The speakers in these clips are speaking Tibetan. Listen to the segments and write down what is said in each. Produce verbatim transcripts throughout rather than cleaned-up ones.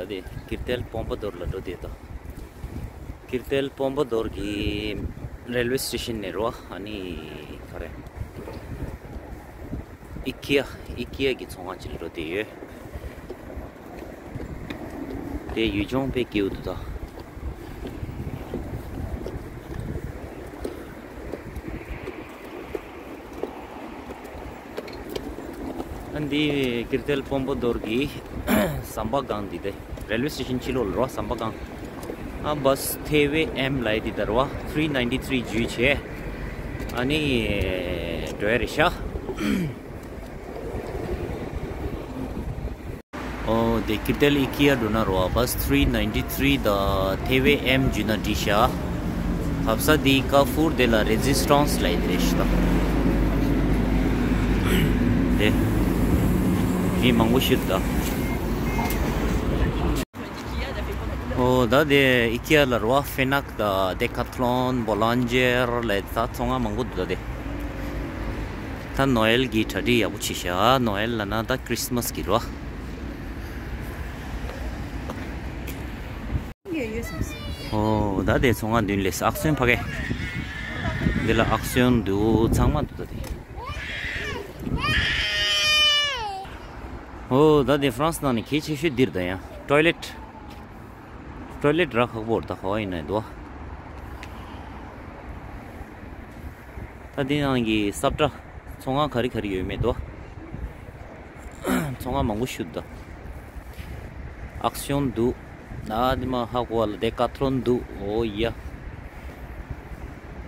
ད་དེ་ཀིར་ཏེལ་པོམ་པ་དོར་ལ་འགྲོ་བསྡད་དོ། ཀིར་ཏེལ་པོམ་པ་དོར་གྱི་རེལ་ཝེ་སི་ཊེ་ཤན་ནས་རོ། ཨ་ནི་ག་རེ། ཨི་ཀི་ཡ། ཨི་ཀི་ཡ་གི་ཚོང་ཁང་ཅིག་ལ་འགྲོ་བསྡད་ཡོད། དེ་ཡུལ་ལྗོངས་དཔེ་སྐྱིད་པོ་འདུག་ད། ཨ་འདི་ཀིར་ཏེལ་པོམ་པ་དོར་གྱི་ཟམ་པ་སྒང་འདི་དེ། རེལ་ཝེ་སི་ཊེ་ཤན་ཕྱི་ལོགས་ལ་རོ། ཟམ་པ་སྒང་། ཨ་བཱས་ཐེ་ཝེ་ཨེམ་ལབ་ཡས་འདི་དར་བ་ཐི་རི་ནའིན་ཊི་ཐི་རི་བརྒྱུད་བྱས། ཨ་ནི་འགྲོ་ཡ་རེད་ཤག་ཨོ་དེ་ཀིར་ཏེལ་ཨི་ཀི་ཡ་འགྲོ་ན་རོ། བཱས་ཐི་རི་ནའིན་ཊི་ཐི་རི་དང་ཐེ་ཝེ་ཨེམ་བརྒྱུད་ན་འགྲིག་ཤག་བབས་ས་འདི་ཀར་ཕུར་དེ་ལ་རེ་ཛི་སི་ཊན་སི་ལབ་ཡས་དེ་རེད་ཤག་ད། དེ་མི་མང་པོ་ཞིག་འདུག་ད། ཨོ་ད་དེ་ཨི་ཀི་ཡ་ལ་རོ། ཧྥེ་ནག་དང་ཌེ་ཀ་ཐི་ལོན། བོ་ལོན་ཇེར་ལབ་ད་ཚོང་ཁང་མང་པོ་འདུག་ད་དེ། ད་ནོ་ཨེལ་གྱི་གྲ་སྒྲིག་ཡག་པོ་བྱས་ཤག་ནོ་ཨེལ་ལབ་ན་ད་ཁྲིས་མཱས་གི་རོ། ཨོ་ད་དེ་ཚོང་ཁང་མདུན་ལས་ཨག་ཚོན་ཕ་གི། འདི་ལ་ཨག་ཚོན་འདུག་ཚང་མ་འདུག་ད་དེ། ཨོ་ད་དེ་ཧྥ་རན་སི་ནང་ནས་གལ་ཆེ་ཤོས་འདིར་ད་ཡང་ཊོའི་ལེཊ། ཊོའི་ལེཊ་རག་ཁག་པོ་རེད་ད། ག་པར་ཡིན་ནའི་འདུག་ད་འདི་ནང་གི་སབ་ཏྲ་ཚོང་ཁང་ག་རེ་ག་རེ་ཡོད་མེད་འདུག་ཚོང་ཁང་མང་པོ་ཞིག་འདུག་ཨག་ཚོན་འདུག་ད་འདི་མ་ཧ་གོ་བ་ལ་ཌེ་ཀ་ཐི་ལོན་འདུག་ཨོ་ཡ།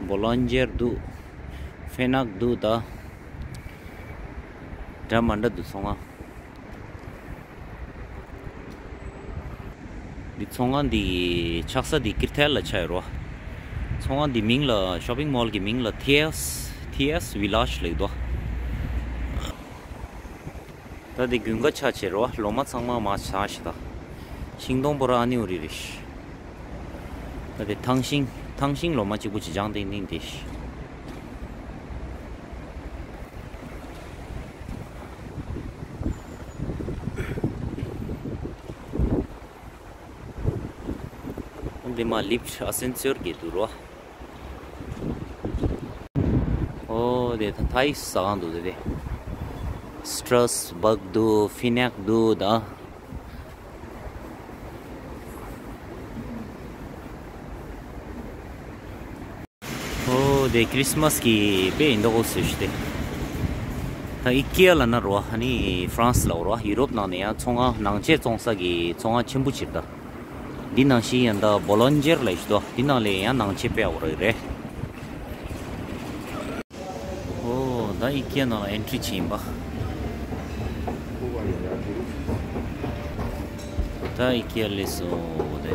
བོ་ལོན་ཇེར་འདུག་ཧྥེ་ནག་འདུག་ད་འདྲ་མི་འདྲ་འདུག་ཚོང་ཁང་། འདི་ཚོང་ཁང་འདི་ཆགས་ས་འདི་ཀིར་ཐལ་ལ་ཆགས་ཡོད་རེད་བ། ཚོང་ཁང་འདི་མིང་ལ་ཤོ་པིང་མོལ་གྱི་མིང་ལ་ཐི་ཨེས་ཐི་ཨེས་ཝི་ལཱཇ་ལབ་འདུག་ད་འདི་དགུན་ཁ་ཆགས་བྱས་རེད་བ། ལོ་མ་ཚང་མ་མར་ཆགས་ཤག་ད། ཤིང་སྡོང་པོ་ར་ཨ་ནི་འོ་རི་རེད། ད་འདི་ཐང་ཤིང་ཐང་ཤིང་ལོ་མ་གཅིག་པུ་ཅིག་ལྗང་ཏིང་ཏིང་དེ་ཤི། འདི་མ་ལིཕ་ཊི་ཨ་སེན་སོར་གྱི་འདུག་རོ། ཨོ་དེ་ད་ཐའི་ཟ་ཁང་འདུག་དེ་དེ། སི་ཊར་སི་བག་འདུག་ཧྥི་ནག་འདུག་ད། ཨོ་དེ་ཁྲིས་མཱས་ཀྱི་དཔེ་ཡིན་མདོག་བཟོས་ཤག་དེ། ད་ཨི་ཀི་ཡ་ལབ་ན་རོ། ཨ་ནི་ཧྥ་རན་སི་ལ་རོ། ཡུ་རོབ་ནང་ནས་ཡང་ཚོང་ཁང་ནང་ཆས་བཙོང་ས་གི་ཚོང་ཁང་ཆེན་པོ་ཅིག་ད། འདི་ནང་བཞིན་ཡང་ད་བོ་ལོན་ཇེར་ལབ་ཤག་དོ། འདི་ནང་ལ་ཡང་ནང་ཆས་དཔེ་ཡག་པོ་རག་གི་རེད། ཨོ་ད་ཨི་ཀི་ཡ་ནང་ལ་ཨེན་ཊི་རི་བྱེད་ཡིན་པ། ད་ཨི་ཀི་ཡ་སླེབས་སོང་དེ།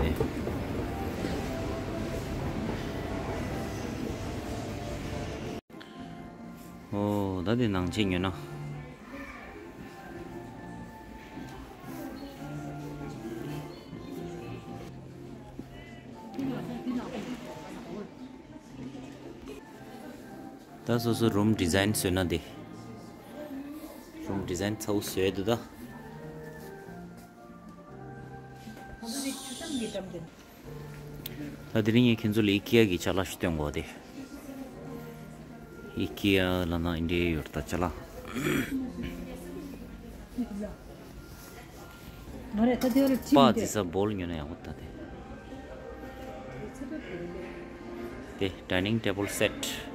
ཨོ་ད་དེ་ནང་ཆས་ཉོས་ན། ད་སོ་སོ་རུམ་ཌི་ཛའིན་བཟོས་ན་དེ། རུམ་ཌི་ཛའིན་ཚ་བོ་བཟོས་འདུག་ད། ད་དེ་རིང་ངས་ཁྱེད་ཚོ་ལ་ཨི་ཀི་ཡ་གི་ཅ་ལག་ཞིག་སྟོན་གོ་དེ། ཨི་ཀི་ཡ་ལབ་ན་འདི་འདྲ་ཡོད་ད་ཅ་ལག་པ་ཛི་ས་བོལ་ཉོ་ན་ཡག་པོ་ད་དེ། དེ་ཌའི་ནིང་ཊེ་བལ་སེ་ཊི།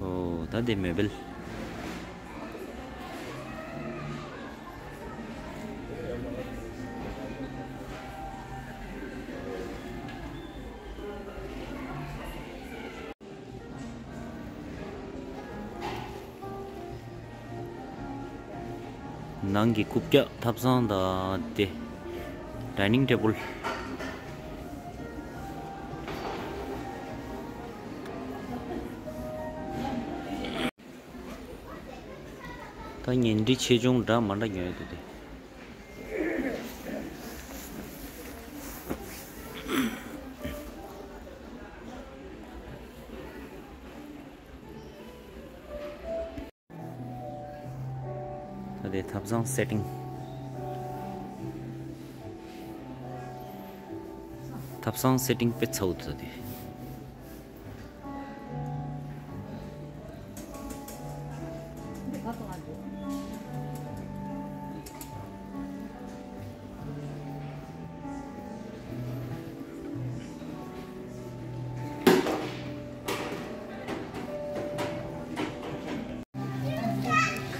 ཨོ་ད་དེ་མེ་བེལ། ནང་གི་རྐུབ་བཀྱག་ཐབ་ཚང་དང་དེ། ཌའི་ནིང་ཊེ་བལ། ད་ཉལ་ཁྲི་ཆེ་ཆུང་འདྲ་མི་འདྲ་ཉོས་འདུག་སྟེ། ད་དེ་ཐབ་ཚང་སེ་ཊིང་། ཐབ་ཚང་སེ་ཊིང་དཔེ་ཚ་བོ་འདུག་དེ།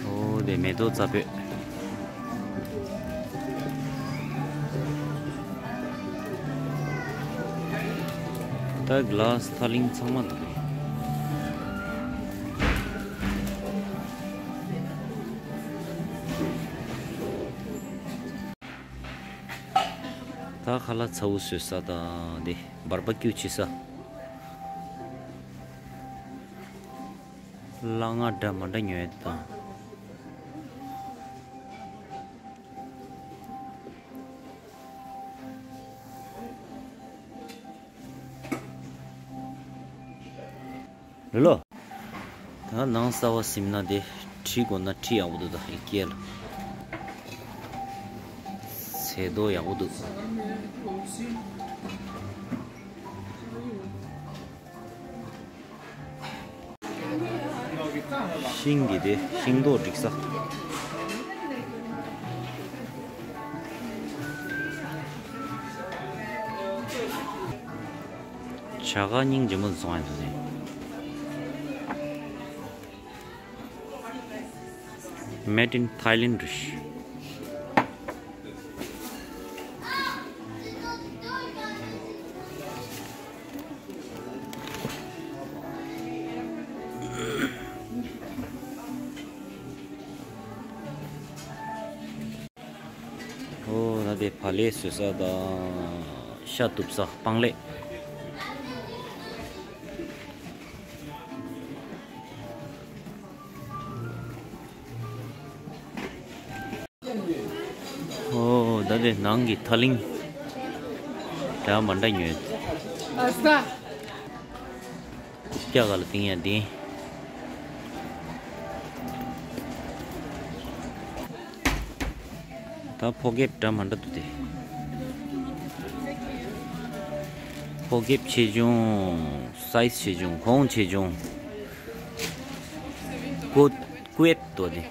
ཨོ་དེ་མེ་ཏོག་རྩ་སྤོས། ད་གི་ལཱ་སི་ཐ་ལིང་ཚང་མ་འདུག་རེད། ད་ཁ་ལག་ཚ་བོ་བཟོ་ས་དང་དེ་བར་བ་ཀྱུ་བྱེད་ས། སླ་ང་འདྲ་མ་འདྲ་ཉོ་ཡ་དེ་དང་། ལོ་ལོ། ད་ནང་གསར་བ་ཟིན་ན་དེ་བྲིས་དགོས་ན་བྲིས་ཡག་པོ་འདུག་ད་ཨི་ཀེ་ལ། ཚེ་རྡོ་ཡག་པོ་འདུག་ཤིང་གི་དེ་ཤིང་ཏོག་སྒྲིག་ས། བྱ་དགའ་སྙིང་རྗེ་མོ་བཟོ་ཡ་འདུག་ཟེར། Made in Thailand རེད། ཨོ་ན་དེ་བག་ལེབ་བཟོ་ས་དང་ཤ་གཏུབ་ས་སྤང་ལེབ། ཨོ་ད་དེ་ནང་གི་ཐ་ལིང་འདྲ་མ་འདྲ་ཉོས། ཨ་ས། སྐྱ་ག་ལ་ཏིང་ཡ་ཏིང་། ད་ཕོ་གེབ་འདྲ་མ་འདྲ་འདུག་སྟེ། ཕོ་གེབ་ཆེ་ཆུང་། སའི་ཛི་ཆེ་ཆུང་། གོང་ཆེ་ཆུང་། ཀོ་ཀུ་ཝེད་དོ་ནི།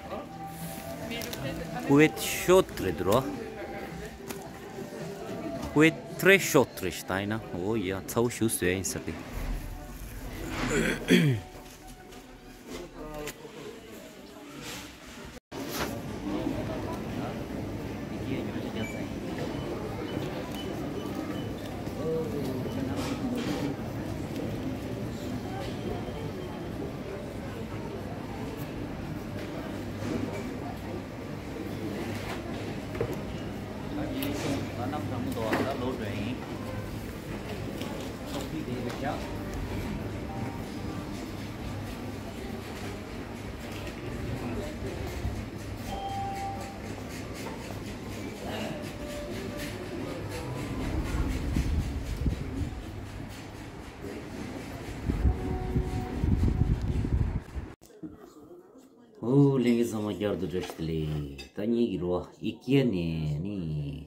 ཀུ་ཝེད་ཤོ་ཏི་རེད་འདུག་རོ། ཀུ་ཝེད་ཏྲེ་ཤོ་ཏི་རེད་ཤི་ད་ཡིན་ན། འོ་ཡ་ཚ་བོ་ཞུ་བཟོས་ཡིན་ས་དེ། ཨོ་ལྷན་རྒྱས་ཚང་མ་བསྐྱར་དུ་བཀྲ་ཤིས་བདེ་ལེགས། ད་ངེད་ཀྱི་རོ་ཨི་ཀེ་ནས་ནི་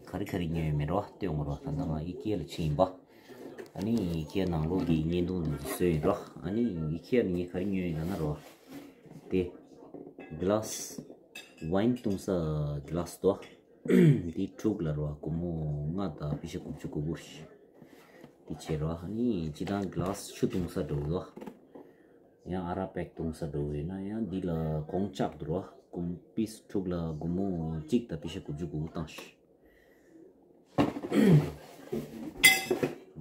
ག་རེ་ག་རེ་ཉོས་ཡོད་མེད་རོ་སྟོན་དགོས་རོ། ད་ལྟ་ང་ཨི་ཀེ་ལ་ཕྱིན་ཡིན་པ། ཨ་ནི་ཨི་ཀེ་ནང་ལོགས་ཀྱི་བརྙན་ཐུང་འདི་ཚོ་བཟོས་ཡིན་རོ། ཨ་ནི་ཨི་ཀེ་ནས་ངས་ག་རེ་ཉོས་ཡིན་ལབ་ན་རོ། དེ་གི་ལཱ་སི། ཝའིན་བཏུང་ས་གི་ལཱ་སི་དོ། འདི་དྲུག་ལ་རོ་སྒོར་མོ་ལྔ་དང་པེ་ཤ་དགུ་བཅུ་གོ་དགུ་རེད། འདི་བྱས་རོ། ཨ་ནི་སྤྱིར་བཏང་གི་ལཱ་སི་ཆུ་བཏུང་ས་འདྲ་བོ་དོ། ཡང་ཨ་རག་པེག་བཏུང་ས་འདྲ་བོ་ཡིན་ན་ཡང་འདི་ལ་གོང་བཅག་འདུག་རོ། སྒོར་པིས་དྲུག་ལ་སྒོར་མོ་གཅིག་དང་པེ་ཤ་དགུ་བཅུ་གོ་དགུ་བཏང་ཤག་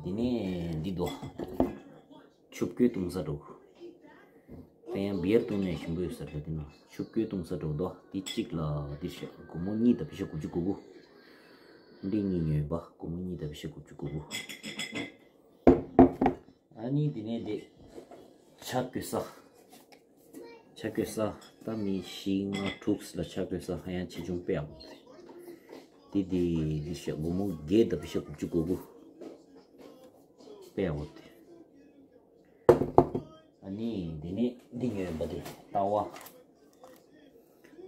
འདི་ནས་འདི་དོ། ཆུ་བསྐོལ་བཏུང་ས་འདྲ་བོ། དེ་ཡང་བི་ཡར་བཏུང་ནས་ཞིམ་པོ་ཡོད་ས་རེད་འདི་ན། ཆུ་བསྐོལ་བཏུང་ས་འདྲ་བོ་དོ། འདི་གཅིག་ལ་འདི་བཞག་སྒོར་མོ་གཉིས་དང་པེ་ཤ་དགུ་བཅུ་གོ་དགུ། འདི་གཉིས་ཉོས་པ་སྒོར་མོ་གཉིས་དང་པེ་ཤ་དགུ་བཅུ་གོ་དགུ། ཨ་ནི་འདི་ནས་འདི་ཆ་བགོས་ས། ཆ་བགོས་ས། ད་མི་བཞི་ལྔ་དྲུག་ལ་ཆ་བགོས་ས་ཧ་ཡང་ཆེ་ཆུང་དཔེ་ཡག་པོ་རེད། འདི་འདི་འདི་བཞག་སྒོར་མོ་བརྒྱད་དང་པེ་ཤ་དགུ་བཅུ་གོ་དགུ། དཔེ་ཡག་པོ་རེད། ཨ་ནི་འདི་ནས་འདི་ཉོས་པ་དེ་ཏ་ཝ།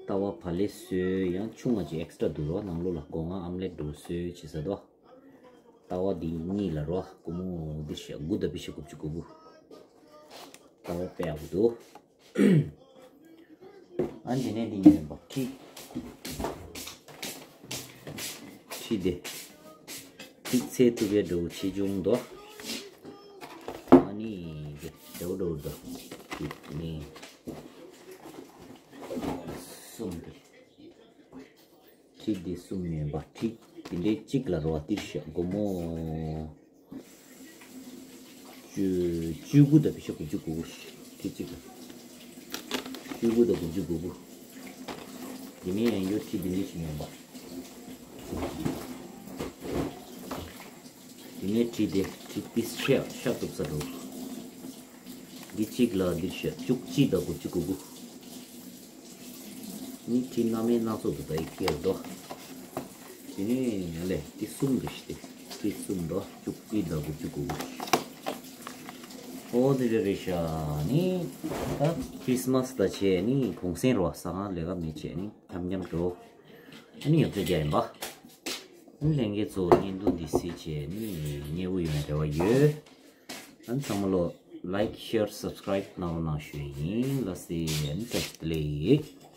ཏ་ཝ་བག་ལེབ་བཟོས་ཡང་ཆུང་བ་ཅིག་ཨེག་སི་ཊ་ར་འདུག་རོ། ནང་ལོགས་ལ་སྒོ་ང་ཨམ་ལེ་ཊི་འདྲ་བོ་བཟོས་བྱེད་ས་དོ། ལྟ་བ་འདི་གཉིས་ལ་རོ། སྒོར་མོ་འདི་ཤ་དགུ་དང་པི་ཤ་དགུ་བཅུ་གོ་དགུ། ལྟ་བ་དཔེ་ཡག་པོ་འདུག་ཨ་འདི་ནས་འདི་ཉོས་པ། ཁྲི། ཁྲི་འདི། ཁྲི་ཚད་ཐུབ་པའི་འདྲ་བོ་ཆེ་ཆུང་འདུག་ཨ་ནི་འདི་འདྲ་བོ་འདྲ་བོ་འདུག་ཁྲི་ནི་གསུམ་འདི། ཁྲི་འདི་གསུམ་ཡིན་པ། ཁྲི་འདི་འདྲའི་གཅིག་ལ་རོ། ཏིར་ཤ་སྒོར་མོ་བཅུ་བཅུ་དགུ་དང་པི་ཤ་དགུ་བཅུ་གོ་དགུ། ཁྲི་གཅིག་ལ་བཅུ་དགུ་དང་དགུ་བཅུ་གོ་དགུ། འདི་ནས་ཡང་ཡོད། ཁྲི་འདི་འདྲའི་ཞིག་ཡིན་པ། འདི་ནས་ཁྲི་འདི་ཁྲི་ཏིར་ཤ་ཤ་གཏུབ་ས་འགྲོ། འདི་གཅིག་ལ་ཏིར་ཤ་བཅུ་གཅིག་དང་དགུ་བཅུ་གོ་དགུ། ནི་ཁྲི་སྣ་མིན་སྣ་ཚོགས་འདུག་ད་ཡི་ཁེལ་འདུག་དེ་ནས་ཡང་ལས་ཏི་གསུམ་འདི་ཤི་སྟེ། ཏི་གསུམ་འདུག་བཅུ་གཅིག་དང་དགུ་བཅུ་གོ་དགུ། ཨོ་དེ་རེད་རེད་ཤག་ནི་ད་ཁྲི་སི་མ་སི་ད་བྱས་ནི་གུང་སེང་རོ། ས་གང་ལས་ཀ་མེད་བྱས་ནི་འཁྱམ་འཁྱམ་འགྲོ། ཨ་ནི་ཡོད་ཚད་རྒྱ་ཡིན་པ། ཨ་ནི་ལྷན་རྒྱས་ཚོ་བརྙན་ཐུང་འདི་གཟིགས་བྱས་ནི་མཉེས་པོ་ཡོང་རེ་བ་ཡོད། ཨ་ནི་ཚང་མ་ལོ་like, share, subscribe གནང་རོགས་གནང་ཞུ་ཡིན། ལགས་སེ། ཨ་ནི་བཀྲ་ཤིས་བདེ་ལེགས།